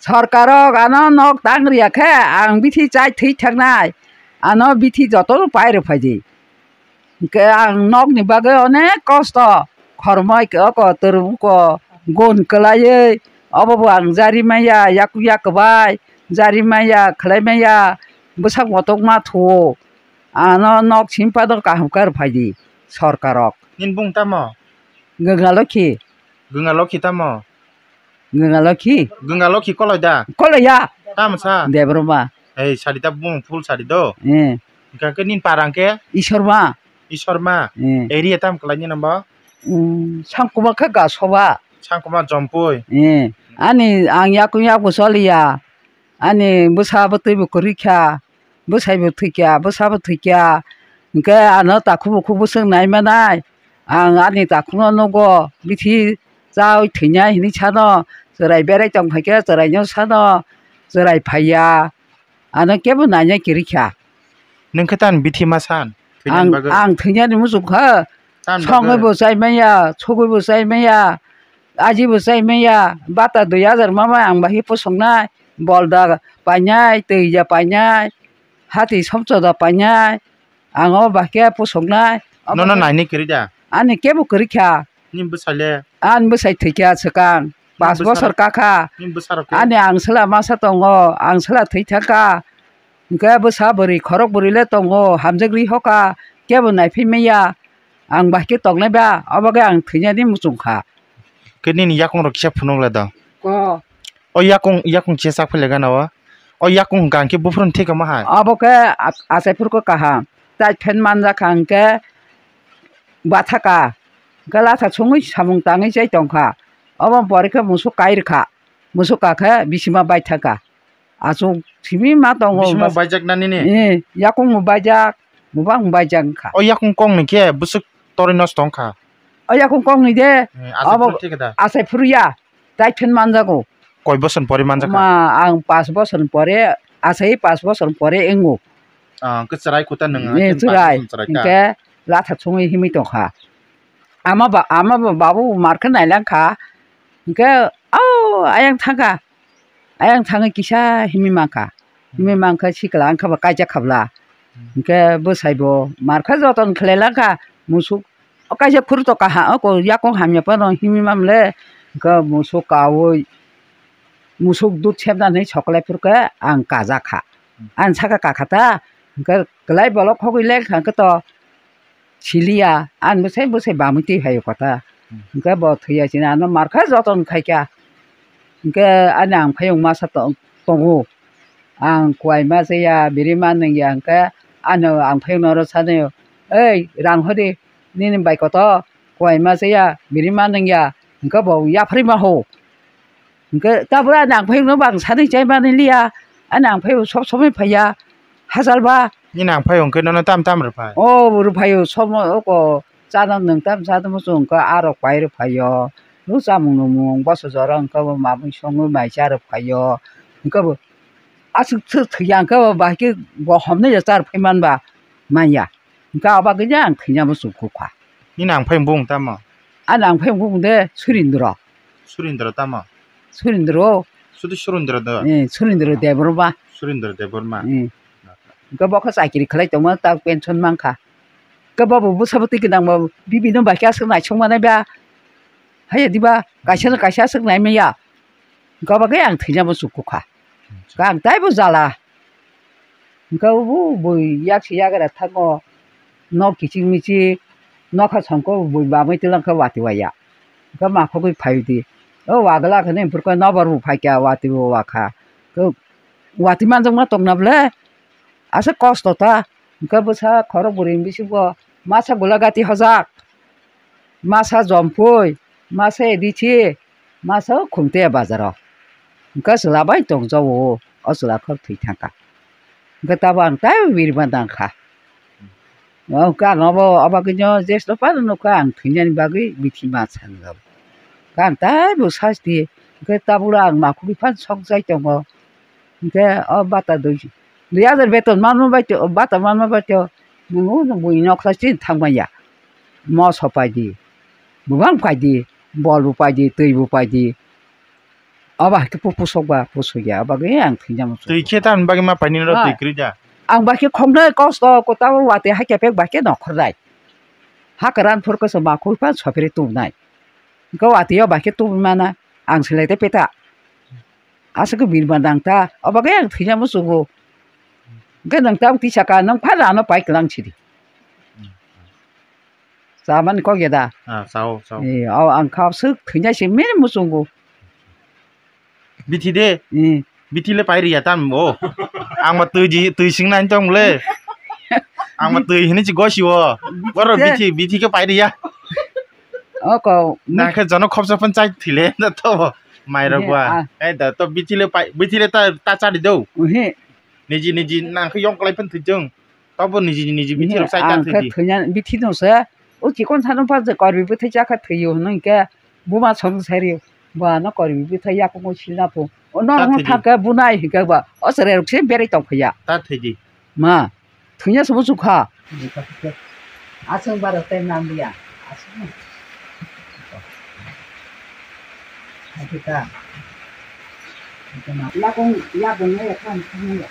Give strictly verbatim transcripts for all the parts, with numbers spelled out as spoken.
Sorkarok ano nok tang riya khe ang bithi chai thwi thaknai, ano bithi jotono pai rw phaidi. Hwnkhe ang nokni bagwi onek kosto khormoi oko twrwngko gun kwlaiwi, obo bo ang jari maya, yaku yak kwbai jari maya, khlai maya, bwsak motok ma thuo. Ano nok simi phano kaham khe rw phaidi sorkarok. Nini bung tamo? Gwnga Lokhi. Gwnga Lokhi tamo? Gwnga Lokhi. Gwnga Lokhi koloi da? Koloi ya. Tamo sa? Debbarma. Ei, sadi ta bung full sadi do. Eh. Hwnkhe nini para hwnkhe? Isorma. Isorma. Eh. Area tam kwlai nini bo? Um, Sangkuma khe Gasoba. Sangkuma Jompui. Eh. Ani ang yakung yakung choliya. Ani bwsa bwtwi bo kwrwi kha. Bwsai bo thwikya, bwsa bo thwikya. Hwnkhe ano takhuk bukhuk bwswk nai manai. Ang ani takhukno nugo, bithi chaui thwinai hinwi sano. Chwrai berai tong phaikhe chwraino sano. Chwrai phaiya. Ano kebo naina kwrwi kha. Nwng khe tani bithi ma san? Thwinani Ang, bagwi? Ang thwinani muchung kha. Tamni bagwi? Songwi bo chai manya, sugwi bo chai manya, aji bo chai manya. Bata dui hajar ma bai ang bahai pusuknai. Bolda painai, twija painai, hati somchoda painai, ang o bahai khe pusuknai. Nono naini kwrwi da? Ani kebo kwrwi kha. Nini bwsai le? Ani bwsai thwikha swkang. Nini bwsarok? Pas bosor kakha. Nini bwsarok khe? Ani angswla masa tongo, angswla thwi thangkha. Hwnkhe bwsa bwrwi, khorok bwrwi le tongo, hamjagri hoka, kebo naiphi manya. Ang bahai khe tongnai ba, obo khe ang thwinani muchung kha. Khe nini yakung rok kisa phunuk le do. Ko. O yakung, yakung kisa chak phai le gana o. O yakung hwnkha hwnkhe buphuru ni thik ma hai? Obo khe a-, achai phuru khe kaham. Tai phen manjak kha hwnkhe bathaka. Hwnkhe latha songwi samung tangwi chai tong kha. Obo pore khe musuk kai rwkha. Musuk ka khe bisima bai thangkha. Achuk simi ma tongo. Bisima baijak na nini? Eh, yakung bo baijak, bubang baijak wngkha. O yakung kong ni khe bwswk torwi nosto wngkha? O yakung kong ni de, eh, achai abo phuru thik da? Achai phuru ya, tai phen manjago. Koi bosor pore manjak kha? Ma, ang pas bosor pore, achai pas bosor pore wngo. Ah, hwnkhe chwrai kuta nwng, eh, hwnkhe chwrai. Pas bosor chwrai ta? Hwnkhe latha songwi himwi tongkha. Ama ba, ama ba babu mar khe nailang kha. Hwnkhe, "Au, ayang thangkha, ayang thangwi kisa himwi mankha." Himwi mankha sikla wngkha ba kaijak kha bwla. Hwnkhe bwsai bo mar khe joton khlai langkha, musuk, o kaisa phuru to kaha, o ko yakung hamya phano himwi mamle, hwnkhe musuk kaui, musuk dud sepnani soklai phuru khe ang kajak kha. Ani saka kakha ta, hwnkhe kwlai bolok khogwi lengkha hwnkhe to, siliya, ani bwsai bwsai bamwi twi phaio kotha. Hmm. Hwnkhe bo thwiya chini ano mar khe joton khaikha. Hwnkhe ani ang phayung masa to-, tongo. Ang kuai ma chaya, biri ma nungya hwnkhe ano ang phayung noro sanio, "Ei, rang hodi, nini bai koto kuai ma chaya, biri ma nungya," hwnkhe bo yapharwi ma ho. Hwnkhe tabuk ani ang phayungno bo ang sanwi chai manliya. Ani ang phayung sob somoi phaiya. Hachal ba. Nini ang phayung khe nono tam tam rwphai? O rwphaio, sob oko chana nwng tam chana muchung khe arok pai rwphaio. Bo chamung nungmung boso jora hwnkhe bo mamui songwi mai cha rwphaio. Hwnkhe bo aswk thwi-, thwiya hwnkhe bo bahai khe bo homnai ya cha rwphai manba manya. Hwnkhe abo bagwi ang thwina muchung kukha. Nini ang phayung bung tamo? Ani ang phayung bung de Surindra. Surindra tamo? Surindra. Sudu Surindra do? Eh, Surindra Debbarma. Surindra Debbarma. Eh. Hwnkhe bo khe chakiri khlai tongma ta pension mankha. Hwnkhe bobo bwsa bwtwi gwnang bo bibino bai khe aswk naisuk manai ba. Haiya diba kaisa no kaisa aswk nai manya. Hwnkhe abo khe ang thwina muchung kukha. Hwnkhe ang taibo jala. Hwnkhe bo bui yak se yagra thango, nok kichik michik, nokha songkhe bui bamwi twlang khe watwi waya. Hwnkhe makhogwi phaiwi di. O wagwla hwnwi hwnkhe nobar bo phaikha, watwi bo wakha. Khe watwi manjakma tongna bwle? Aswk kosto ta. Hwnkhe bwsa khorok bwrwini bisingo masa Gulagati hojak, masa Jompui, masa Edichi, masa Khumtei bazaro. Hwnkhe chwla bai tongjago, o chwla khorok thwi thangkha. Hwnkhe tabuk ang tei birma nangkha. Hwnkhe ang abo, abo khe no jesno phano nukha ang thwinani bagwi bithi ma sanjao. Hwnkhe ang tei bo sasti, hwnkhe tabukno ang makhukgwi phano sokjai tongo. Hwnkhe o bata dui, dui hajar beton manma bai tong, bata manma bai tong, nwng o nwng buini nokha chini thangmanya. Moso paidi, bubang paidi, bol bo paidi, twi bo paidi. Abo hai khe pu-, pusok ba, pusok ya, abo bagwi ang thwina muchungo. Twi khe tamni bagwi ma paini no twi kwrwi da? Ang bai khe khoknwi kosto, kota o watwi hai khe pek bai khe nokhornai. Ha kwran phur kwchwma khurpan sopiri tubunai. Hwnkhe watwi o bai khe tubui mana, ang swlai tei peta. Aswk birma nang ta, abo bagwi ang thwina muchungo. Hwnkhe nwng tabuk tisa ka, nwng phai rano pai kwlang sidi. Chamani kok ya da? Ah, chao, chao. Eh, o ang kha swk thwina se mene muchungo. Bithi de? Eh. Bithi le pai riya tam bo. Ang ma twi ji, twi sing nai tong le. Ang ma twi hini chi gosi wo. Boro bithi, bithi ke pai riya. O ko. Na khe jono khopsa phan chai thile na to. Mai rok wa. Eh, da to bithi le pai, bithi le ta, ta chari do. Uhe. Niji, niji, na khe yong klai phan thwi jong. Tobo niji niji bithi rok chai ta thwi di. Thwina bithi no se. O chikon sano pa je korbi bwthai cha kha thwiyo hwnwi khe buma song sai rio. Bo ano korbi bwthai yakungo silna pho. O no thang khe bunai hwnkhe ba. O chwrai rok se berai tong phaiya. Ta thwi di. Ma. Thwina se muchung kha. Aswng baro tei nam liya. Aswng. Aswng ta. Lakong yakong ya kan thang ya.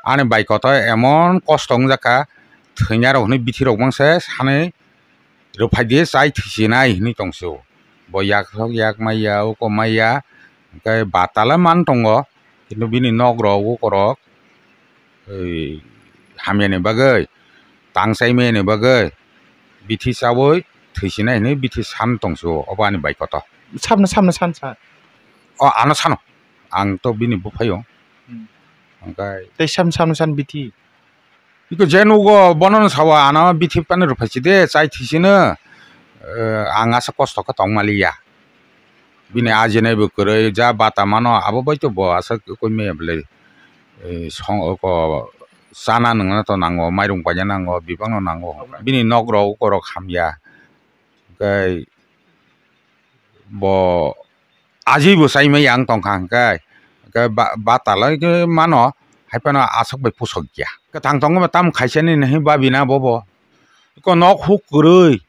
Ani bai koto emon kosto wngjakha, thwinai rok hwnwi bithi rok mangse sanwi rwphai di, chai thwisinai hwnwi tongso. Bo yakrok yak maya, uko maya, hwnkhe bata le man tongo, kintu bini nok rok uko rok, oi, hamyani bagwi, tang chai mayani bagwi, bithi chaui thwisinai hwnwi bithi san tongso, obo ani bai koto. Sabno, sabno san sa. O, ano sano, ang to bini buphaio. Hmm. Hwnkhe tei sam, sam, sam bithi. Iko je nugo bono no sawa ano bithi pani rwphai chide chai thisino, eh, ang asa kosto khe tong maliya. Bini ajinai bo kwrwi ja bata mano abo bai to bo asa koi maya bwle, eh, song ko chana nungna to nango, mairung paina nango, bibang no nango. Bini nok rok uko rok hamya. Hwnkhe bo ajui bo chai maya ang tongkha hwnkhe, hwnkhe ba, bata lai khe mano, hai phano aswk bai pusok ya. Kwthang tongma tamo khaisa nini hwnwi babina bobo. Iko nok huk kwrwi,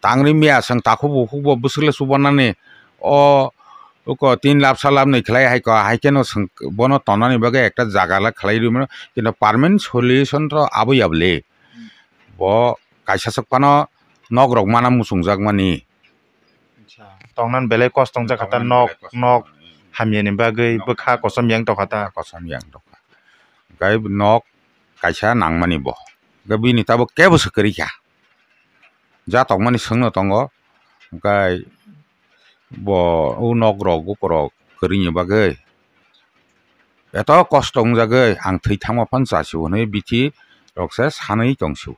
tangri maya chwng takhuk bukhuk bo bwswk le chubanani, o, iko tin lap sa lap nwi khlai hai ko, hai kheno chwng bono tonani bagwi ekta jaga le khlai rw mano, kintu permanent solution to abo ya bwle. Bo kaisa swk phano nok rok mana muchungjak mani. Acha. Tongnan belai kosto wngjak kha ta, nok, nok hamya ni bagwi bwkha kosom yang tongkha ta. Kosom yang tongkha. Hwnkhe nok kaisa nangmani bo. Hwnkhe bini tabuk kebo se kwrwi kha. Ja tongmani swngno tongo. Hwnkhe bo o nok rok bukurok kwrwini bagwi eto kosto wngjagwi ang thwi thangma phano chasio hwnwi bithi rok se sanwi tongsio.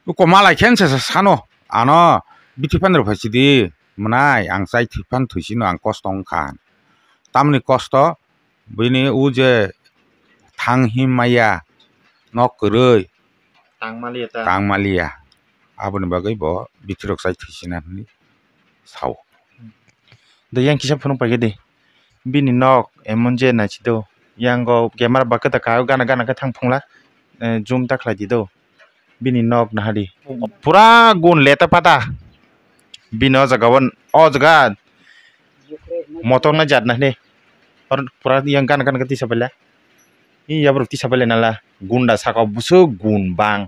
Uko malai khe se sano ano bithi phano rwphai sidi mwnai ang chai thwi phano thwi sino ang kosto wngkha. Tamni kosto bini o je thang him maya nok kwrwi tang maliya ta. Tang maliya. Aboni bagwi bo bithi rok chai thwi sina hwnwi sao. De yang kisa phunuk paikhe de. Bini nok emon je naisidi. Yango camera ba kwtal ka gana gana khe thang phungla, eh, zoom ta khlai di do. Bini nok nahadi. Pura gun leta pata. Bini o jaga o, o jaga motok na jat nahadi. Or pura yang gana gana khe tisa paila. I yabrok tisa paila nala. Gunda saka o bwswk gun bang.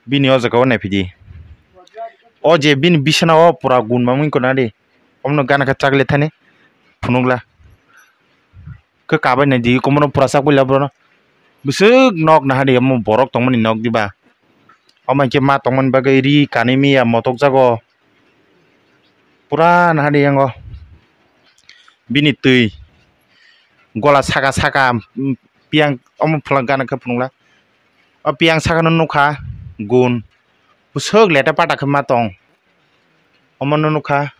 Bini o jaga o naiphidi. O je bini bisana o pura gun mamwi kona de. Omono gana khe chakle thani phunukla. Khe kabai nai di, komono pura chak puila borok no. Bwswk nok naha di, omo borok tongmani nok diba. Omo hinkhe ma tongmani bagwi ri kanwi miya motok jago. Pura naha di yango. Bini twi gola saka saka, mm, piyang omo phulang gana khe phunukla. O piyang sakano nukha gun. Bwswk leta pata khe ma tong. Omono nukha.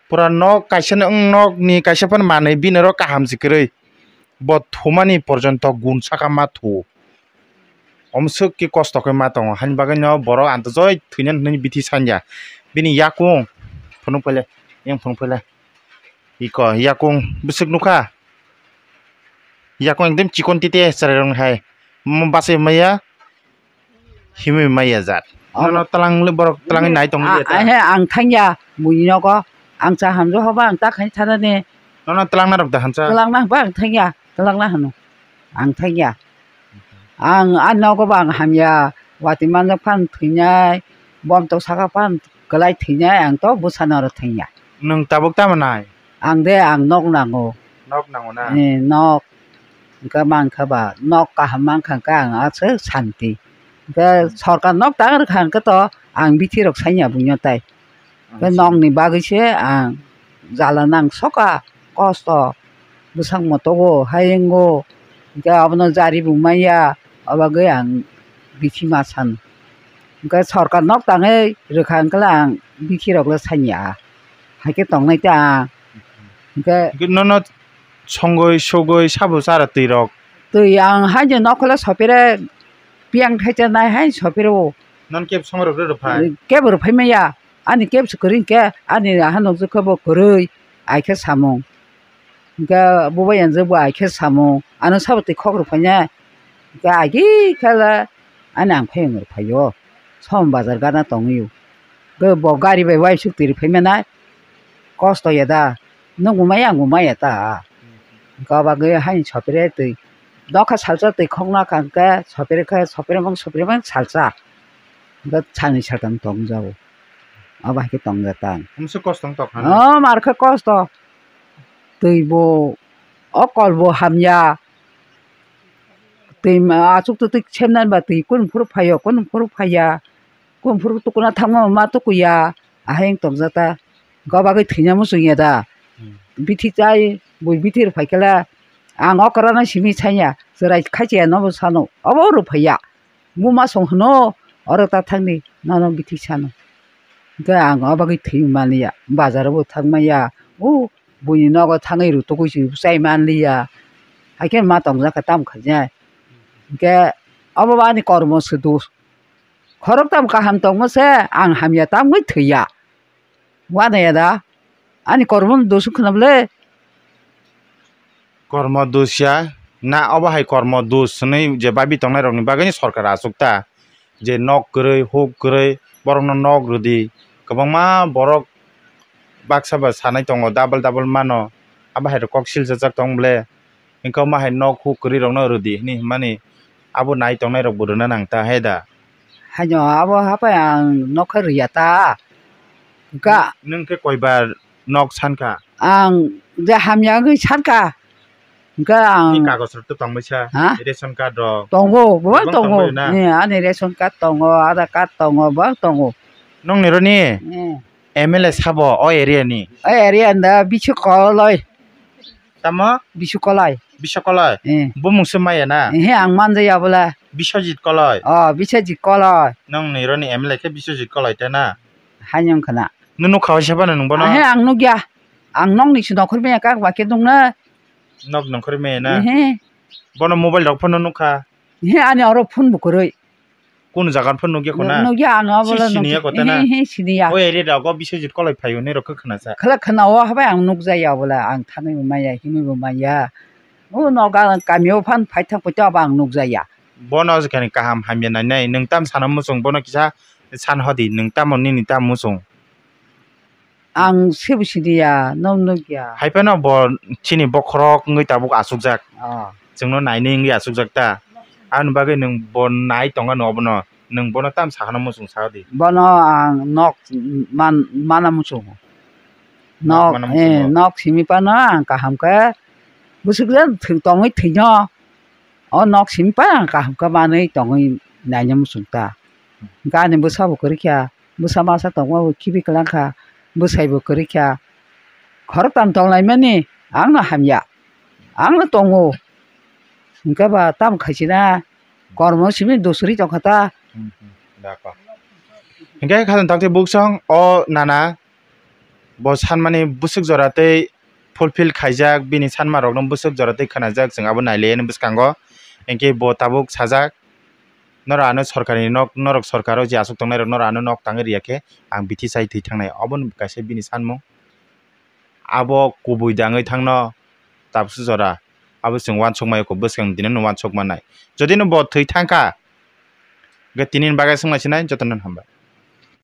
Pura nok kaisa ni, wng nok ni kaisa phano manwi bini oro kaham se kwrwi. Bo thumani porjonto gun saka ma thu. Omswk khe kosto khe ma tongo, haini bagwi no borok anto joi thwina hinwi bithi sanya. Bini yakung phunuk phaile, yang phunuk phaile. Iko yakung bwswk nukha. Yakung ekdom chikon tete chwrairok hai. Omo bachai maya himwi maya jat. Omo. Nono twlang le borok twlangwi nai tongwi liya ta? Ahe, ang thangya buini nogo. Ang cha hamjak hoba ang ta khaini thanani. Nono twlangna rok da hansa? Twlangna hoba ang thangya, twlangna hano. Ang thangya. Ang a nogo ba ang hamya, watwi manjak phan thwinai, bom tok saka phan kwlai thwinai, ang to bwsano oro thangya. Nwng tabuk tamo nai? Ang de, ang nok nango. Nok nango na? Eh, nok. Hwnkhe mankha ba, nok kaham mankha hwnkhe ang aswk santi. Hwnkhe sorkar nok tang rwkha hwnkhe to ang bithi rok sanya buino tai. Hwnkhe nokni bagwi se ang jala nang soka, kosto, bwsakmo togo, hayengo, hwnkhe abono jari bo manya, o bagwi ang bithi ma sano. Hwnkhe sorkar nok tangwi rwkha hwnkhe ang bithi rok le sanya, hai khe tongnai ta ang. Hwnkhe nono songwi sugwi sabo chara twi rok? Twi ang haino nokole sopire piyang thaicha nai hai sopire o. Nono kebo song rok rw phai? Kebo rw phai maya. Ani kebsi kwrwi hinkhe ani aha nukjak khe bo kwrwi, ai khe samung. Hinkhe bubai yanjak bo ai khe samung, ano sabo twi khok rw phainai. Hinkhe agi khe le ani ang phai wng rw phaio, som bazar gana tongwi o. Bo gari bai uaisuk twi rw phai manai, kosto ya da, nwng bo maya ang bo maya ta. Hinkhe o bagwi haino sopire twi nokha salsa twi khokna kha hinkhe sopire khe sopire mung sopire mung salsa. Hinkhe salni saltham tong jago. Abo hai khe tong jak ta ang. Omswk kosto wng tong kha na? O mar khe kosto. Twi bo, o kol bo hamya. Twi ma-, achuk twtwi semnani ba twi kunu phuru phaio, kunu phuru phaiya. Kunu phuru tukuna thangma ma tukuya. Ahai wng tong jak ta. Go bagwi thwina muchung ya da. Hmm. Bithi chai, bui bithi rw phai khe le. Ang okra no simi sanya. Chwrai khai chaya no bo sano. Obo rw phaiya. Buma song hwno, oro ta thangni, nono bithi sano. Hinkhe ang o bagwi thwi manliya, bazar o bo thang manya, o buini nogo thangwi rw tugui se chai manliya. Hai khe ma tong jak kha tamo khainai. Hinkhe obo bo ani kormo se dos. Khorok tamo kaham tongma se, ang hamya tamwi thwiya. Uanaiya da? Ani kormo dos wngkha na bwle? Kormo dos ya na, obo hai kormo dos hwnwi je babi tongnai rokni bagwi ni sorkar achuk ta, je nok kwrwi huk kwrwi borokno nok rwdi. Kwbangma borok baksa ba sanai tongo, double double mano, abo hai rok kok siljajak tong bwle? Hinkhe omo hai nok huk kwrwi rokno rwdi hwnwi hwnmani abo nai tongnai rokbo rwna nang ta hai da? Haino abo hapai ang nokha rwya ta. Ga. Nwng khe koibar nok sankha? Ang je hamya wngwi sankha. Ga ang. Ni kagoj rok to tongbaisa? Ha? Ration card rok. Tongo, bo tongo. Tongbaio na? Ni ani ration card tongo, Aadhaar card tongo, bo tongo. Nongni roni? Hmm. M L A sabo o area ni? O area ni da Bisu Koloi. Tamo? Bisu Koloi. Bisu Koloi? Eh. Bumung se maya na? Eh, ang manjaya bole. Biswajit Koloi? Oh, Biswajit Koloi. Nongni roni M L A khe Biswajit Koloi te na? Haino wngkha na. Nung nukha waisa phano nung bono? Ahe, ang nukya. Ang nokni se nokhor maya kak ba khe nung na. Nok nokhor maya na? Ehe. Bono mobile rok phano nukha? Ehe, ani oro phone bo kwrwi. Kunu jaga phano nukya khuna? Nukya, ang abo le siniya kota na? Ehe, ehe, siniya. O area rogo Biswajit Koloi phaio hinwi rok khe khna sa? Khala khna o habai ang nukjaya obo le, ang thangwi bo maya, himwi bo maya. O noga kami o phan phai thang phaito abo ang nukjaya. Bono jikani kaham hamya nainai, nwng tam sana muchung bono kisa san hodi, nwng tamo nini tam muchung? Ang sebo siniya, nok nukya. Hai phano bo chini bokhorok wngwi tabuk achukjak. Oh. Chwngno nainwi wngwi achukjak ta. Aboni bagwi nwng bo nai tongo no obono. Nwng bono tam sakano muchung sa di. Bono ang nok man-, mana muchungo. Nok, nok mana eh, muchungo. Nok simi phano ang kaham khe bwswk je thwi-, tongwi thwino. O nok simi phano ang kaham khe manwi tongwi naina muchung ta. Gani bwsa bo kwrwi kha. Bwsa masa tongma bo khibi kwlang kha, bwsai bo kwrwi kha. Khoroktham tonglaimani ang no hamya, ang no tongo. Hinkhe ba tamo khaisina kormo simi dusuri tongkha ta. Hmm, hmm, da kok. Hinkhe khajang takti buksong o nana bo sanmani bwswk jora tei fulfill khaijak, bini sanma rokno bwswk jora tei khwnajak, chwng abo nailaiani bwskango. Hinkhe bo tabuk sajak, Norok ano sorkarni nok, norok sorkaro je aswk tongnai rok norok ano nok tangwi riya khe ang bithi sai thwi thangnai, obo no kaisa bini sanmung. Abo kubui dangwi thangno tabsu jora, abo chwng uansuk mai kho, bwskang tini no uansuk mannai. Jodi no bo thwi thang kha, hwnkhe tini ni bagwi swng nai sinai, joto no hambai.